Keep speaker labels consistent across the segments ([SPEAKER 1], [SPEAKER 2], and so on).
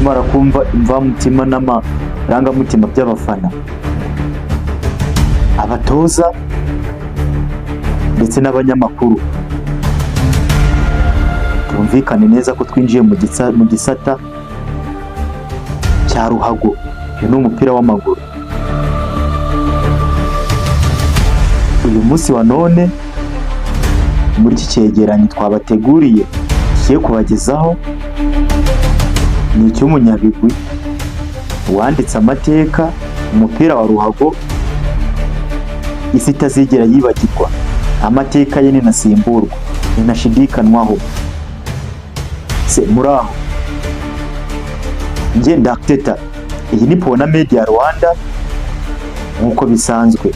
[SPEAKER 1] Ukimara kumva imvamutima n'amarangamutima by'abafana, abatoza ndetse n'abanyamakuru, twumvikane neza ko twinjiye mu gisata cya ruhago. Uyu ni umupira w'amaguru. Uyu munsi wa none, muri iki cyegeranyo twabateguriye tugiye kubagezaho, ni icy'umunyabigwi wanditse amateka umupira wa ruhago isi itazigera yibagirwa. Amateka ye ninasimburwa, ninashidikanwaho. Se muri aho? Njye Ndakiteta, iyi ni Pona Media Rwanda. Nk'uko bisanzwe,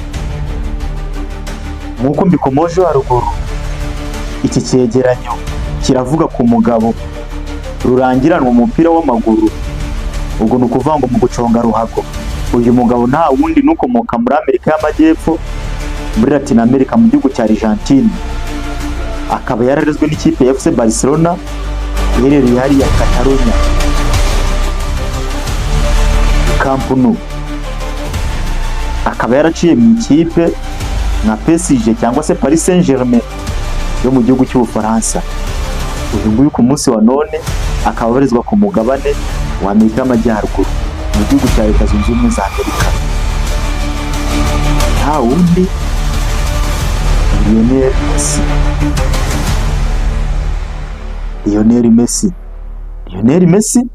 [SPEAKER 1] nk'uko mbikomoje haruguru, iki cyegeranyo kiravuga ku mugabo rurangiranwa umupira w'amaguru, ubwo ni ukuvuga ngo mu guconga ruhago. Uyu mugabo nta wundi n'ukomoka muri Amerika y'Amajyepfo, muri Latin America, mu gihugu cya Argentine, akaba yararezwe n'ikipe ya FC Barcelona iherereye hariya Catalonia, Camp Nou. Akaba yaraciye mu ikipe nka PSG cyangwa se Paris Saint-Germain yo mu gihugu cy'Ubufaransa. Uyu nguyu ku munsi wa none akaba abarizwa ku mugabane wa Amerika y'Amajyaruguru, mu gihugu cya Leta Zunze Ubumwe za Amerika. Nta wundi, Lionel Messi. Lionel Messi, Lionel Messi.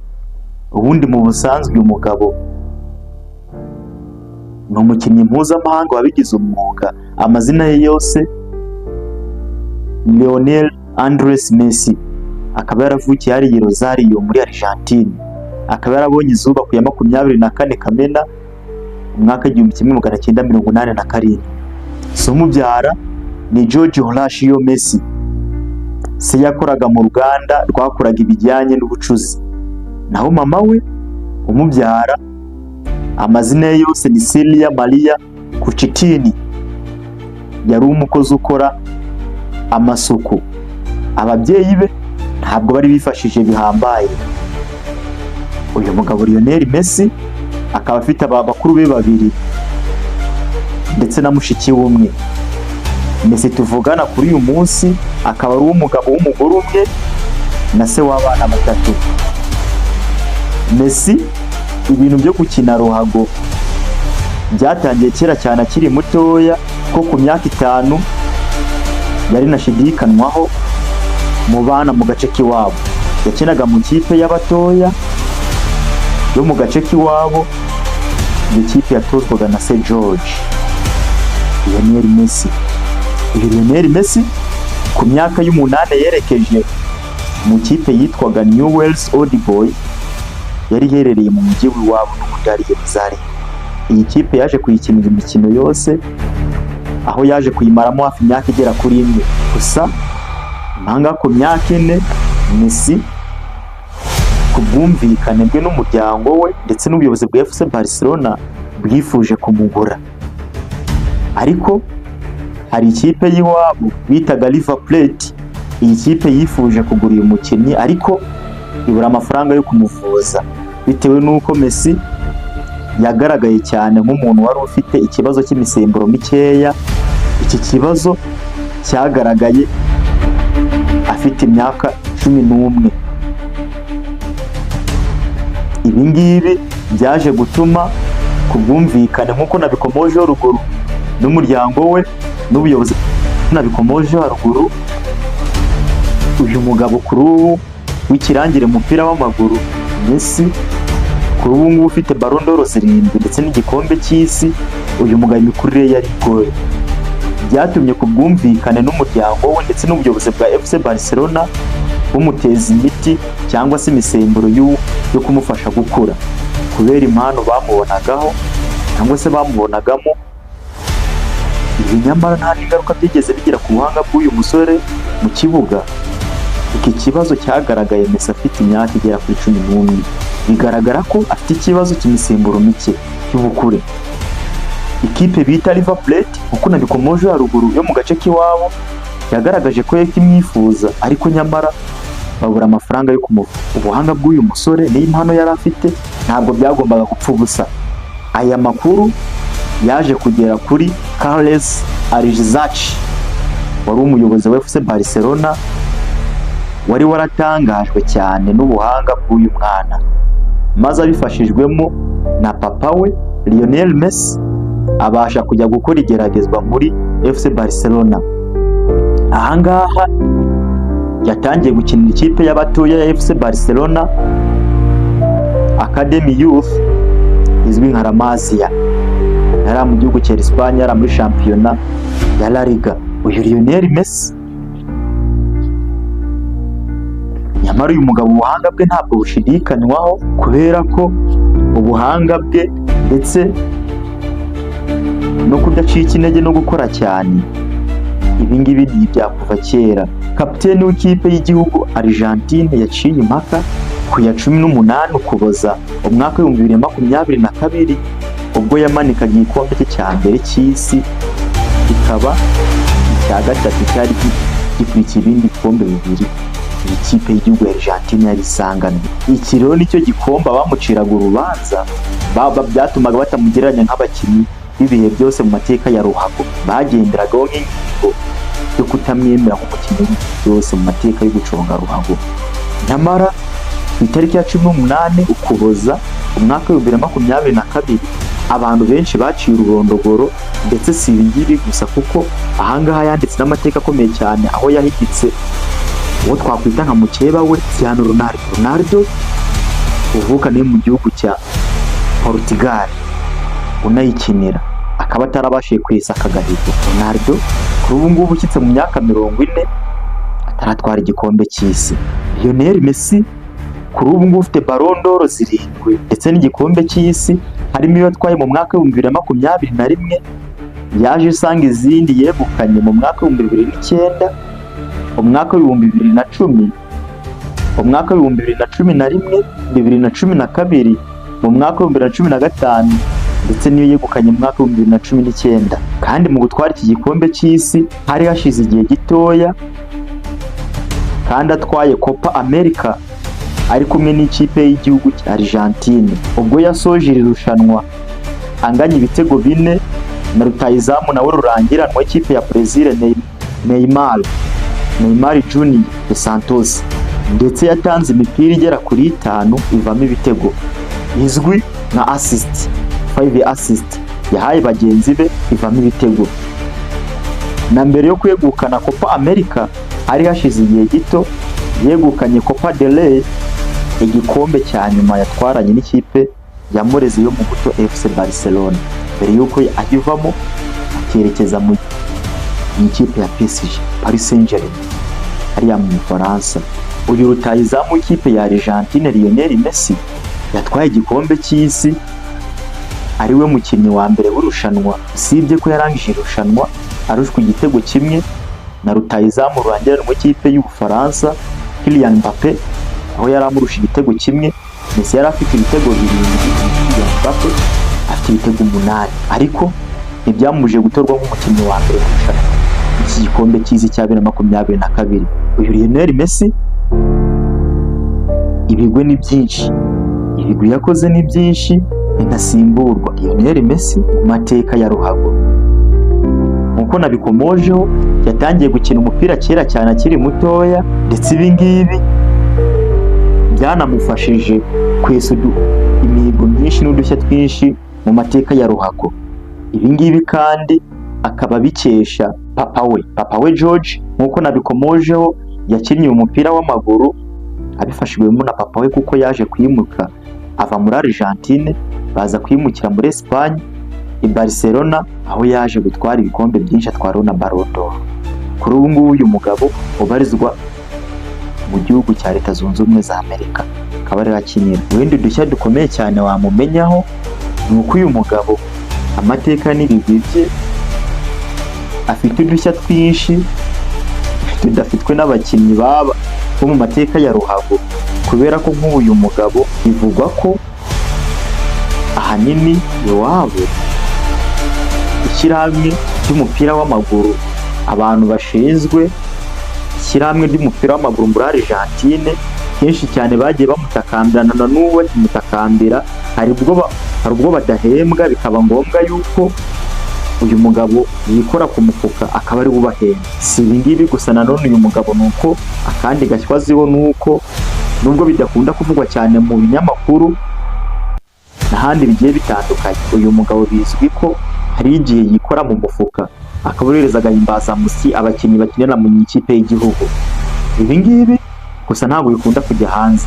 [SPEAKER 1] Ubundi mu busanzwe uyu mugabo ni umukinnyi mpuzamahanga wabigize umwuga. Amazina ye yose, Lionel Andres Messi, akaba yaravukiye hariya i Rosario muri Argentine, akaba yarabonye izuba ku ya 24 Kamena umwaka 1987. Se umubyara ni George Horacio Messi. Se yakoraga mu ruganda rwakoraga ibijyanye n'ubucuzi, naho mama we umubyara, amazina ye yose ni Celia Maria Cuccittini, yari umukozi ukora amasuku. Ababyeyi be ntabwo bari bifashije bihambaye. Uyu mugabo Lionel Messi akaba afite aba bakuru be babiri ndetse na mushiki we umwe. Messi tuvugana kuri uyu munsi akaba ari uw'umugabo w'umugore umwe na se w'abana batatu. Messi ibintu byo gukina ruhago byatangiye kera cyane akiri mutoya, ko ku myaka 5 yari nashidikanwaho mu bana mu gace k'iwabo. Yakinaga mu kipe y'abatoya yo mu gace k'iwabo. Iyo kipe yatozwaga na se George Lionel Messi. Uyu Lionel Messi ku myaka y'8 yerekeje mu kipe yitwaga Newell's Old Boy, yari iherereye mu mujyi w'iwabo n'ubundi ari Rosario. Iyi kipe yaje kuyikinira imikino yose, aho yaje kuyimaramo hafi imyaka igera kuri 4 gusa. Impanga ku myaka 4, Messi ku bwumvikane bwe n'umuryango we ndetse n'ubuyobozi bwa FC Barcelona bwifuje kumugura, ariko hari ikipe y'iwabo bitaga River Plate. Iyi kipe yifuje kugura uyu mukinnyi, ariko ibura amafaranga yo kumuvuza, bitewe n'uko Messi yagaragaye cyane nk'umuntu wari ufite ikibazo cy'imisemburo mikeya. Iki kibazo cyagaragaye afite imyaka 11. Ibi ngibi byaje gutuma ku bwumvikane, nk'uko nabikomojeho ruguru, n'umuryango we n'ubuyobozi nabikomojeho haruguru, uyu mugabo kuri ubu w'ikirangire mu mupira w'amaguru Messi, kuri ubu ngubu ufite Ballon d'Or zirindwi ndetse n'igikombe cy'isi, uyu mugabo imikurire ye yari igoye. Byatumye ku bwumvikane n'umuryango we ndetse n'ubuyobozi bwa FC Barcelona bumuteza imiti cyangwa se imisemburo yo kumufasha gukura, kubera impano bamubonagaho cyangwa se bamubonagamo. Ibi nyamara nta n'ingaruka byigeze bigira ku buhanga bw'uyu musore mu kibuga. Iki kibazo cyagaragaye Messi afite imyaka igera kuri 11, bigaragara ko afite ikibazo cy'imisemburo mike y'ubukure. Ikipe bita River Plate, uko nabikomoje haruguru, yo mu gace k'iwabo, yagaragaje ko imwifuza, ariko nyamara Babura amafaranga yo kumuvura. Ubuhanga bw'uyu musore n'impano yari afite ntabwo byagombaga gupfa ubusa. Aya makuru yaje kugera kuri Carles Rexach, wari umuyobozi wa FC Barcelona, wari waratangajwe cyane n'ubuhanga bw'uyu mwana, maze abifashijwemo na papa we Lionel Messi abasha kujya gukora igeragezwa muri FC Barcelona. Ahangaha yatangiye gukinira ikipe y'abatoya ya FC Barcelona Academy Youth izwi nka La Masia. Yari mu gihugu cya Espagne, yari muri shampiyona ya La Liga. Uyu Lionel Messi, nyamara uyu mugabo ubuhanga bwe ntabwo bushidikanywaho, kubera ko ubuhanga bwe ndetse no kudacika intege no gukora cyane, ibi ngibi ni ibya kuva kera. Kapiteni w'ikipe y'igihugu Argentine yaciye impaka ku ya 18 Ukuboza umwaka w'2022, ubwo yamanikaga igikombe cye cya mbere cy'isi, kikaba icya gatatu cyari gikurikiye ibindi bikombe bibiri iyi kipe y'igihugu ya Argentine yari isanganwe. Iki rero nicyo gikombe abamuciraga urubanza byatumaga batamugereranya nk'abakinnyi b'ibihe byose mu mateka ya ruhago, bagenderagaho nk'ingingo yo kutamwemera nk'umukinnyi w'ibihe byose mu mateka yo guconga ruhago. Nyamara ku itariki ya 18 Ukuboza umwaka w'2022, abantu benshi baciye ururondogoro. Ndetse si ibi ngibi gusa, kuko ahangaha yanditse n'amateka akomeye cyane, aho yahigitse uwo twakwita nka mukeba we Cristiano Ronaldo. Ronaldo uvuka nawe mu gihugu cya Portugal, unayikinira, akaba atarabashije kwesa aka gahigo. Ronaldo kuri ubu ngubu ushyitse mu myaka 40 ataratwara igikombe cy'isi. Lionel Messi kuri ubu ngubu ufite Ballon d'Or zirindwi ndetse n'igikombe cy'isi, harimo iyo yatwaye mu mwaka w'2021, yaje isanga izindi yegukanye mu mwaka w'2009, umwaka w'2010, umwaka w'2011, 2012, mu mwaka w'2015, ndetse n'iyo yegukanye mu mwaka w'2019. Kandi mu gutwara iki gikombe cy'isi hari hashize igihe gitoya kandi atwaye Copa America ari kumwe n'ikipe y'igihugu cya Argentine, ubwo yasoje iri rushanwa anganya ibitego bine na rutahizamu nawe rurangiranwa w'ikipe ya Brazil Neymar Junior de Santos, ndetse yatanze imipira igera kuri itanu ivamo ibitego izwi nka assist, 5 assist yahaye bagenzi be ivamo ibitego. Na mbere yo kwegukana Copa America hari hashize igihe gito yegukanye Copa del Rey, igikombe cya nyuma yatwaranye n'ikipe yamureze yo mu buto FC Barcelona, mbere y'uko ayivamo akerekeza mu ikipe ya PSG, Paris Saint-Germain, hariya mu Bufaransa. Uyu rutahizamu w'ikipe ya Argentine Lionel Messi yatwaye igikombe cy'isi ari we mukinnyi wa mbere w'irushanwa, usibye ko yarangije irushanwa arushwa igitego kimwe na rutahizamu rurangiranwa w'ikipe y'Ubufaransa Kylian Mbappe, aho yari amurusha igitego kimwe. Messi yari afite ibitego birindwi, Kylian Mbappe afite ibitego umunani, ariko ntibyamubujije gutorwa nk'umukinnyi wa mbere mu irushanwa iki gikombe cy'isi cya 2022. Uyu Lionel Messi ibigwi ni byinshi, ibigwi yakoze ni byinshi, ntasimburwa Lionel Messi mu mateka ya ruhago. Nkuko nabikomojeho, yatangiye gukina umupira kera cyane akiri mutoya, ndetse ibi ngibi byanamufashije kwesa imihigo myinshi n'udushya twinshi mu mateka ya ruhago. Ibi ngibi kandi akaba abikesha papa we George. Nkuko nabikomojeho, yakinnye umupira w'amaguru abifashijwemo na papa we, kuko yaje kwimuka ava muri Argentine baza kwimukira muri Espagne i Barcelona, aho yaje gutwara ibikombe byinshi, atwara na Ballon d'Or. Kuri ubu ngubu uyu mugabo ubarizwa mu gihugu cya Leta Zunze Ubumwe za Amerika, akaba ariho akinira. Ubundi udushya dukomeye cyane wamumenyaho ni uko uyu mugabo amateka n'ibigwi bye afite udushya twinshi tudafitwe n'abakinnyi baba bo mu mateka ya ruhago, kubera ko nk'uyu mugabo bivugwa ko ahanini iwabo ishyirahamwe ry'umupira w'amaguru, abantu bashinzwe ishyirahamwe ry'umupira w'amaguru mu Ishyirahamwe ry'umupira w'amaguru muri Argentine kenshi cyane bagiye bamutakambira, na n'ubu bakimutakambira. Hari ubwo badahembwa, bikaba ngombwa yuko uyu mugabo yikora ku mufuka akaba ari we ubahemba. Si ibi ngibi gusa nanone, uyu mugabo ni uko akandi gashywa aziho ni uko nubwo bidakunda kuvugwa cyane mu binyamakuru n'ahandi bigiye bitandukanye, uyu mugabo bizwi ko hari igihe yikora mu mufuka akaba yohereza agahimbazamusyi abakinnyi bakinira mu ikipe y'igihugu. Ibi ngibi gusa ntabwo bikunda kujya hanze,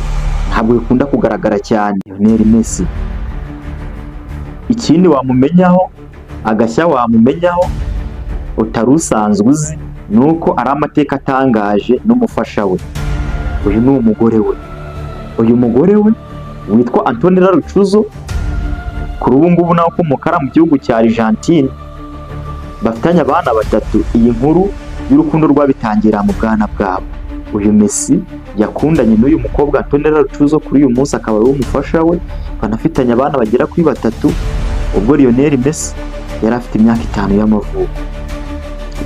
[SPEAKER 1] ntabwo bikunda kugaragara cyane. Lionel Messi, ikindi wamumenyaho, agashya wamumenyaho utari usanzwe uzi, ni uko ari amateka atangaje n'umufasha we. Uyu ni umugore we. Uyu mugore we witwa Antonella Roccuzzo, kuri ubu ngubu nawe ukomoka mu gihugu cya Argentine, bafitanye abana batatu. Iyi nkuru y'urukundo rwabitangira mu bwana bwabo. Uyu Messi yakundanye n'uyu mukobwa Antonella Roccuzzo, kuri uyu munsi akaba ari umufasha we, banafitanye abana bagera kuri batatu. Ubwo Lionel Messi yari afite imyaka 5 y'amavuko,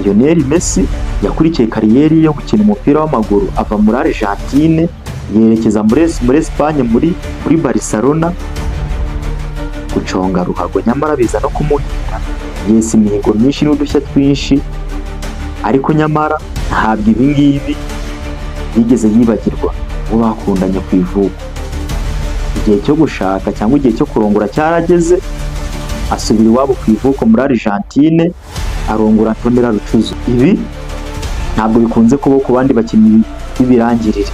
[SPEAKER 1] Lionel Messi yakurikiye carrière ye yo gukina umupira w'amaguru, ava muri Argentine yerekeza muri Espagne, muri Barcelona guconga ruhago, nyamara biza no kumuhira, yesa imihigo myinshi n'udushya twinshi. Ariko nyamara ntabwo ibi ngibi yigeze yibagirwa uwo bakundanye ku ivuko. Igihe cyo gushaka cyangwa igihe cyo kurongora cyarageze, asubira iwabo ku ivuko muri Argentine, arongora Antonella Roccuzzo. Ibi ntabwo bikunze kubaho ku bandi bakinnyi b'ibirangirire.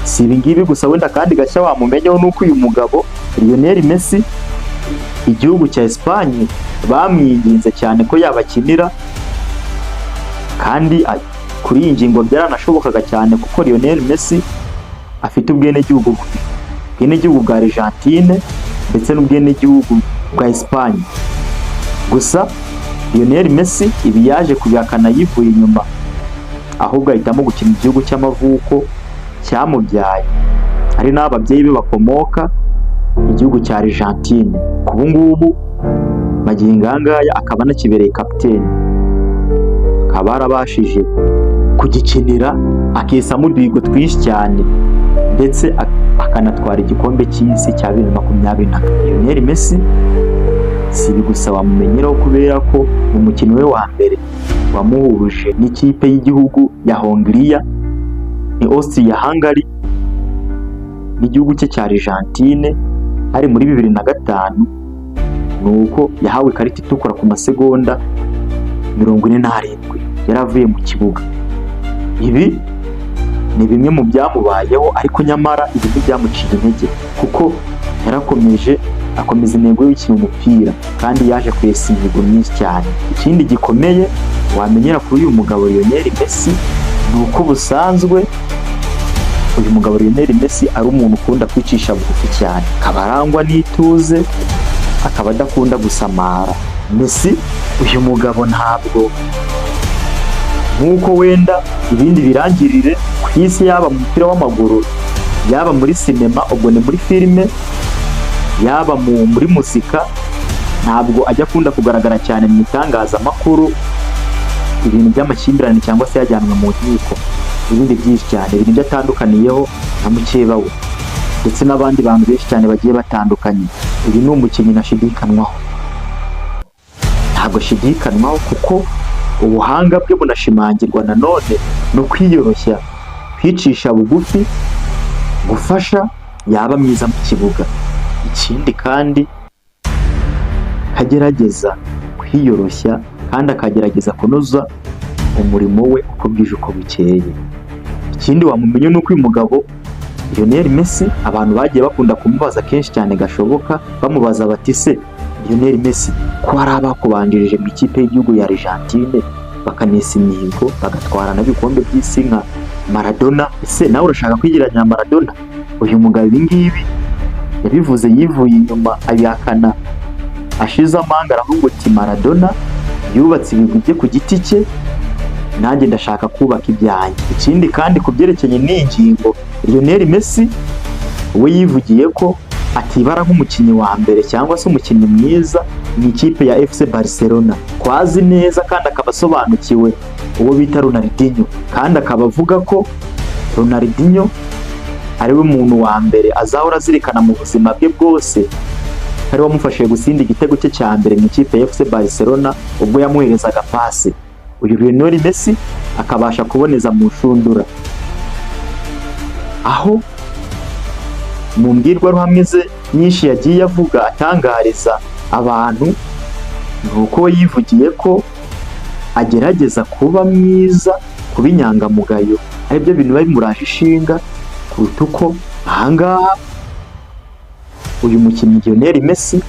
[SPEAKER 1] Si ibi ngibi gusa, wenda kandi gashya wamumenyeho ni uko uyu mugabo Lionel Messi, igihugu cya Espagne bamwinginze cyane ko yabakinira, kandi kuri iyi ngingo byaranashobokaga cyane kuko Lionel Messi afite ubwenegihugu bubiri, ubwenegihugu bwa Argentine ndetse n'ubwenegihugu bwa Espagne. Gusa Lionel Messi ibi yaje kubihakana yivuye inyuma, ahubwo ahitamo gukina igihugu cy'amavuko cyamubyaye, ari naho ababyeyi be bakomoka, igihugu cya Argentine. Ku ngubu magingo aya ngaya akaba anakibereye kapiteni, akaba yarabashije kugikinira akesamo uduhigo twinshi cyane, ndetse akanatwara igikombe cy'isi cya 2024. Lionel Messi si ibi gusa wamumenyeraho, kubera ko mu mukino we wa mbere wamuhuje n'ikipe y'igihugu ya Hongiriya, ni Austria Hungary, n'igihugu cye cya Argentine, hari muri 2005, ni uko yahawe ikarita itukura ku masegonda 47 yari avuye mu kibuga. Ibi ni bimwe mu byamubayeho, ariko nyamara ibi ntibyamuciye intege kuko yarakomeje, akomeza intego yo gukina umupira, kandi yaje kwesa imihigo myinshi cyane. Ikindi gikomeye wamenyera kuri uyu mugabo Lionel Messi ni uko busanzwe uyu mugabo Lionel Messi ari umuntu ukunda kwicisha bugufi cyane, akaba arangwa n'ituze, akaba adakunda gusamara. Messi, uyu mugabo, ntabwo nk'uko wenda ibindi birangirire ku isi, yaba mu mupira w'amaguru, yaba muri sinema, ubwo ni muri filime, yaba muri muzika, ntabwo ajya akunda kugaragara cyane mu itangazamakuru, ibintu by'amakimbirane cyangwa se yajyanwe mu nkiko n'ibindi byinshi cyane. Ibintu byo atandukaniyeho na mukeba we ndetse n'abandi bantu benshi cyane bagiye batandukanye. Uyu ni umukinnyi ntashidikanywaho, ntabwo ashidikanwaho kuko ubuhanga bwe bunashimangirwa nanone no kwiyoroshya, kwicisha bugufi, gufasha, yaba mwiza mu kibuga. Ikindi kandi kagerageza kwiyoroshya kandi akagerageza kunoza umurimo we uko bwije uko bukeye. Ikindi wamumenya ni uko uyu mugabo Lionel Messi, abantu bagiye bakunda kumubaza kenshi cyane gashoboka, bamubaza bati: "Se Lionel Messi, ko hari abakubanjirije mu ikipe y'igihugu ya Argentine bakanesa imihigo, bagatwara n'ibikombe by'isi nka Maradona, ese nawe urashaka kwigereranya na Maradona?" Uyu mugabo ibi ngibi yabivuze yivuye inyuma, abihakana ashize amanga, aravuga ati: "Maradona yubatse ibigwi bye ku giti cye, nanjye ndashaka kubaka ibyanjye." Ikindi kandi ku byerekeranye n'iyi ngingo, Lionel Messi we yivugiye ko atibara nk'umukinnyi wa mbere cyangwa se umukinnyi mwiza mu ikipe ya FC Barcelona, ko azi neza kandi akaba asobanukiwe uwo bita Ronaldinho, kandi akaba avuga ko Ronaldinho ariwe muntu wa mbere azahora azirikana mu buzima bwe bwose, ari wamufashije gutsinda igitego cye cya mbere mu ikipe ya FC Barcelona ubwo yamuherezaga pasi, uyu Lionel Messi akabasha kuboneza mu nshundura. Aho mu mbwirwaruhame ze nyinshi yagiye avuga atangariza abantu, ni uko we yivugiye ko agerageza kuba mwiza, kuba inyangamugayo aribyo bintu biba bimuraje ishinga kuruta uko ahangaha uyu mukinnyi Lionel Messi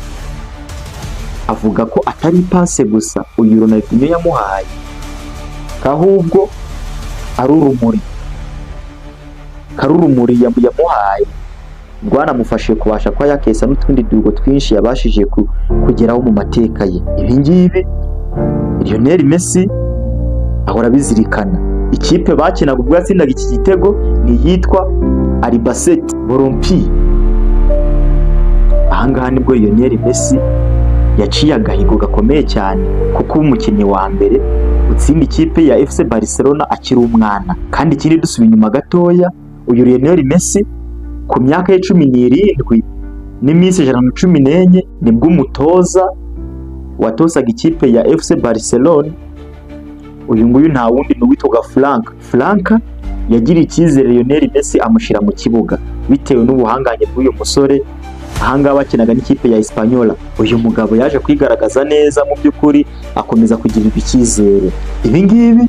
[SPEAKER 1] avuga ko atari ipase gusa uyu Ronaldinho yamuhaye, ahubwo ari urumuri, kari urumuri yamuhaye rwanamufashije kubasha kuba yakesa n'utundi duhigo twinshi yabashije kugeraho mu mateka ye. Ibi ngibi Lionel Messi ahora abizirikana. Ikipe bakinaga ubwo yatsindaga iki gitego ni iyitwa Albacete Balompié. Ahangaha nibwo Lionel Messi yaciye agahigo gakomeye cyane kuko umukinnyi wa mbere utsinda ikipe ya FC Barcelona akiri umwana. Kandi ikindi, dusubiye inyuma gatoya, uyu Lionel Messi ku myaka ye 17 n'iminsi 114 nibwo umutoza watozaga ikipe ya FC Barcelona, uyu nguyu nta wundi ni uwitwaga Frank. Frank yagiriye icyizere Lionel Messi amushyira mu kibuga bitewe n'ubuhangange bw'uyu musore. Ahangaha bakinaga n'ikipe ya Espanyol. Uyu mugabo yaje kwigaragaza neza mu by'ukuri, akomeza kugirirwa icyizere. Ibi ngibi,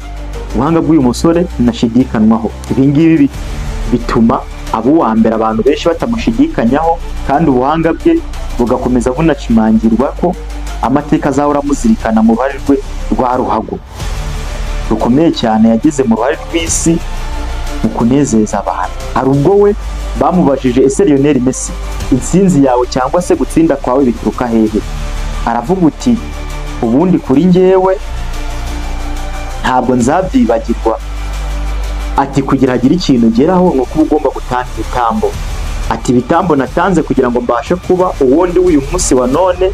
[SPEAKER 1] ubuhanga bw'uyu musore ntashidikanywaho. Ibi ngibi bituma aba uwa mbere abantu benshi batamushidikanyaho, kandi ubuhanga bwe bugakomeza bunashimangirwa ko amateka azahora amuzirikana mu ruhare rwe rwa ruhago rukomeye cyane yagize mu ruhare rw'isi mu kunezeza abantu. Hari ubwo we bamubajije: "Ese Lionel Messi, intsinzi yawe cyangwa se gutsinda kwawe bituruka hehe?" Aravuga uti: "Ubundi kuri njyewe ntabwo nzabyibagirwa." Ati: "Kugira hagire ikintu ugeraho ni uko uba ugomba gutanga ibitambo." Ati: "Ibitambo natanze kugira ngo mbashe kuba uwundi w'uyu munsi wa none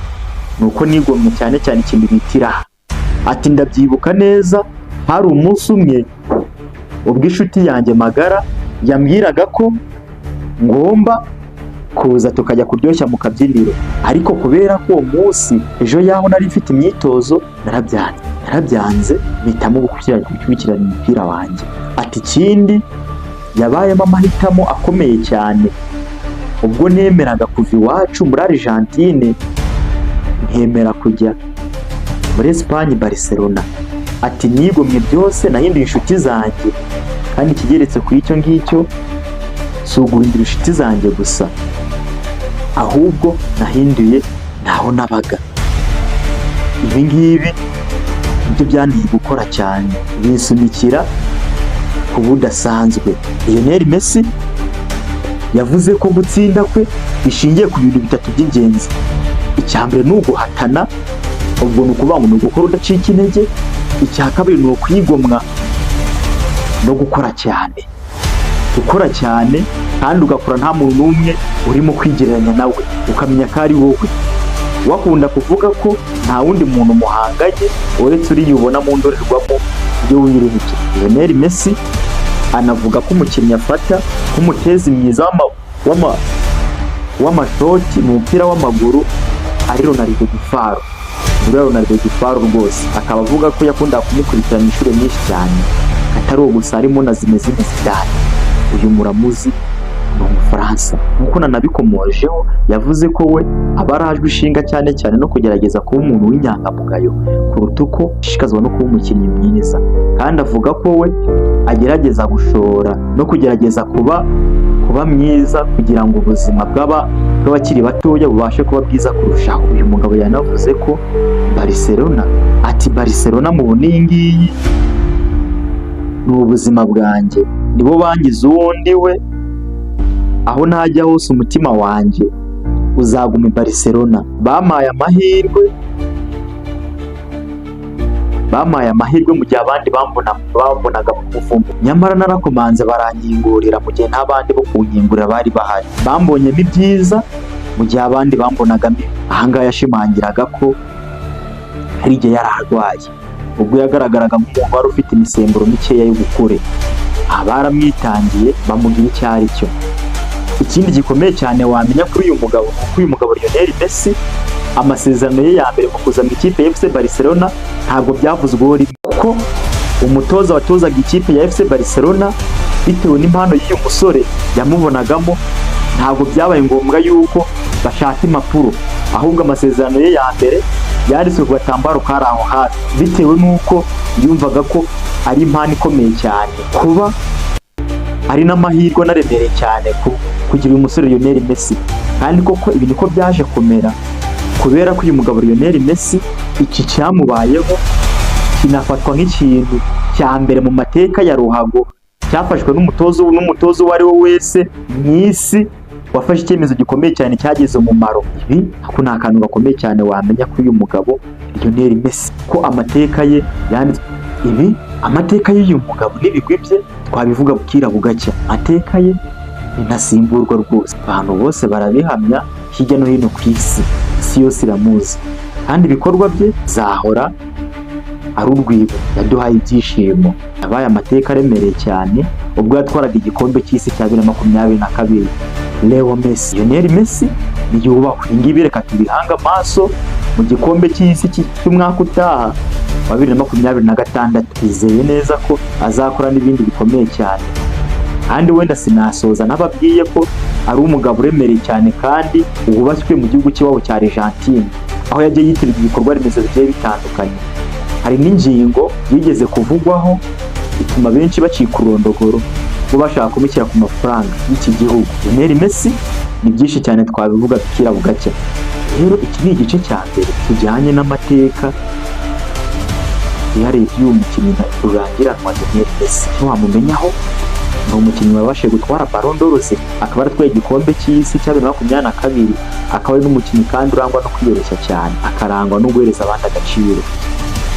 [SPEAKER 1] ni uko nigomwe cyane cyane ikintu bita iraha." Ati: "Ndabyibuka neza, hari umunsi umwe ubwo inshuti yanjye magara yambwiraga ko ngomba kuza tukajya kuryoshya mu kabyiniro, ariko kubera ko uwo munsi ejo yaho nari mfite imyitozo, narabyanze, narabyanze, mpitamo gukurikirana umupira wanjye." Ati: "Ikindi yabayemo amahitamo akomeye cyane ubwo nemeraga kuva iwacu muri Argentine nkemera kujya muri Espagne, Barcelona." Ati: "Nigomwe byose, nahinduye inshuti zanjye, kandi ikigeretse kuri icyo ngicyo si uguhindura inshuti zanjye gusa, ahubwo nahinduye ntaho nabaga. Ibi ngibi nibyo byanteye gukora cyane, binsunikira ku budasanzwe." Lionel Messi yavuze ko gutsinda kwe bishingiye ku bintu bitatu by'ingenzi. Icya mbere ni uguhatana, ubwo ni ukuvuga ngo ni ugukora udacika intege. Icya kabiri ni ukwigomwa no gukora cyane, gukora cyane kandi ugakora nta muntu n'umwe urimo kwigereranya nawe, ukamenya ko ari wowe. Wakunda kuvuga ko nta wundi muntu muhanganye uretse uriya ubona mu ndorerwamo iyo wirebye. Lionel Messi anavuga ko umukinnyi afata nk'umutezi mwiza w'amashoti mu mupira w'amaguru ari Ronaldo Gifaro. Uriya Ronaldo Gifaro rwose akaba avuga ko yakundaga kumukurikirana inshuro nyinshi cyane, atari uwo gusa, harimo na Zinedine Zidane. Uyu muramuzi, ni Umufaransa. Nk'uko nanabikomojeho, yavuze ko we aba arajwe ishinga cyane cyane no kugerageza kuba umuntu w'inyangamugayo kuruta uko ashishikazwa no kuba umukinnyi mwiza, kandi avuga ko we agerageza gushora no kugerageza kuba mwiza kugira ngo ubuzima bw'abakiri batoya bubashe kuba bwiza kurushaho. Uyu mugabo yanavuze ko Barcelona, ati: "Barcelona mubona iyi ngiyi ni ubuzima bwanjye, nibo bangize uwo ndi we. Aho najya hose umutima wanjye uzaguma i Barcelona. Bampaye amahirwe, bampaye amahirwe mu gihe abandi bambonaga mu muvumo, nyamara narakomanze barankingurira mu gihe nta bandi bo kunkingurira bari bahari. Bambonyemo ibyiza mu gihe abandi bambonagamo ibi." Ahangaha yashimangiraga ko hari igihe yari arwaye. Ubwo yagaragaraga nk'umuntu wari ufite imisemburo mikeya y'ubukure, abaramwitangiye bamugira icyo ari cyo. Ikindi gikomeye cyane wamenya kuri uyu mugabo ni uko uyu mugabo Lionel Messi, amasezerano ye ya mbere mu kuza mu ikipe ya FC Barcelona ntabwo byavuzweho rimwe, kuko umutoza watozaga ikipe ya FC Barcelona, bitewe n'impano y'uyu musore yamubonagamo, ntabwo byabaye ngombwa yuko bashaka impapuro, ahubwo amasezerano ye ya mbere yanditswe ku gatambaro kari aho hafi, bitewe n'uko yumvaga ko ari impano ikomeye cyane, kuba ari n'amahirwe anaremereye cyane kugira uyu musore Lionel Messi. Kandi koko ibi niko byaje kumera, kubera ko uyu mugabo Lionel Messi iki cyamubayeho kinafatwa nk'ikintu cya mbere mu mateka ya ruhago cyafashwe n'umutoza uwo ari we wese mu isi wafashe icyemezo gikomeye cyane cyagize umumaro. Ibi ako ni akantu gakomeye cyane wamenya kuri uyu mugabo Lionel Messi, ko amateka ye yanditswe. Ibi amateka y'uyu mugabo n'ibigwi bye twabivuga bukira bugacya. Amateka ye ntasimburwa rwose, abantu bose barabihamya hirya no hino ku isi, isi yose iramuzi, kandi ibikorwa bye zahora ari urwibutso. Yaduhaye ibyishimo, yabaye amateka aremereye cyane ubwo yatwaraga igikombe cy'isi cya 2022. Leo Messi, Lionel Messi niyubahwe. Ibi ngibi reka tubihange amaso mu gikombe cy'isi cy'umwaka utaha wa 2026. Twizeye neza ko azakora n'ibindi bikomeye cyane. Kandi wenda sinasoza ntababwiye ko ari umugabo uremereye cyane kandi wubashywe mu gihugu cy'iwabo cya Argentine, aho yagiye yitirirwa ibikorwa remezo bigiye bitandukanye. Hari n'ingingo yigeze kuvugwaho ituma benshi bacika ururondogoro bo bashaka kumushyira ku mafaranga y'iki gihugu. Lionel Messi ni byinshi cyane twabivuga bukira bugacya. Rero iki ni igice cya mbere kijyanye n'amateka yihariye by'uyu mukinnyi rurangiranwa Lionel Messi. Ntiwamumenyaho ni umukinnyi wabashije gutwara Ballon d'Or, akaba yaratwaye igikombe cy'isi cya 2022, akaba ari n'umukinnyi kandi urangwa no kwiyoroshya cyane, akarangwa no guhereza abandi agaciro.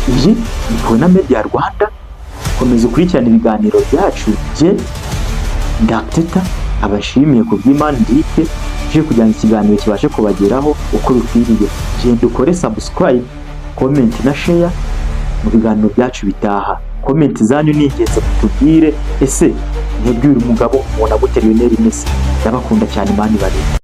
[SPEAKER 1] Iyi ni Kubona Media Rwanda, komeza ukurikirane ibiganiro byacu. Jye Ndakiteta abashimiye ku by'Imana Ndike je kugira ngo ikiganiro kibashe kubageraho uko bikwiriye. Genda ukore subscribe, comment na share mu biganiro byacu bitaha. Comment zanyu ni ingenzi, mutubwire: ese mwebwe uyu mugabo mubona gute, Lionel Messi? Ndabakunda cyane, Imana ibarinde.